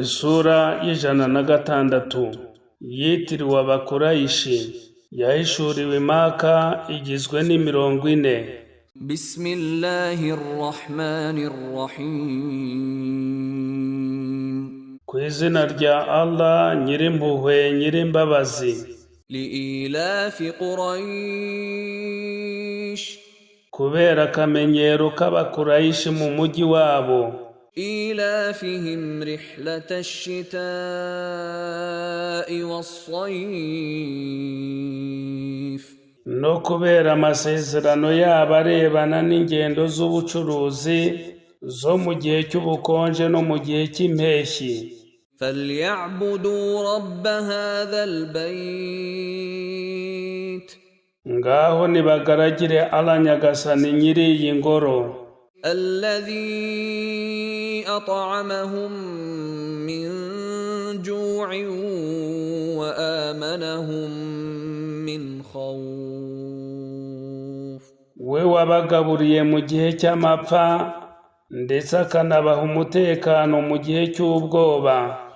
Isura y'106 yitiriwe Abakurayishi, yahishuriwe i Maka, igizwe n'imirongo ine. بسم الله الرحمن الرحيم. Ku izina rya Allah, Nyirimpuhwe, Nyirimbabazi. لإيلاف قريش. Kubera akamenyero k'Abakurayishi mu mujyi wabo. إيلافهم رحلة الشتاء والصيف. No kubera amasezerano yabo arebana n'ingendo z'ubucuruzi zo mu gihe cy'ubukonje no mu gihe cy'impeshyi. فليعبدوا رب هذا البيت. Ngaho nibagaragire Allah, Nyagasani nyiri iyi ngoro. الذي أطعمهم من جوع وآمنهم من خوف. We wabagaburiye mu gihe cy'amapfa, ndetse akanabaha umutekano mu gihe cy'ubwoba.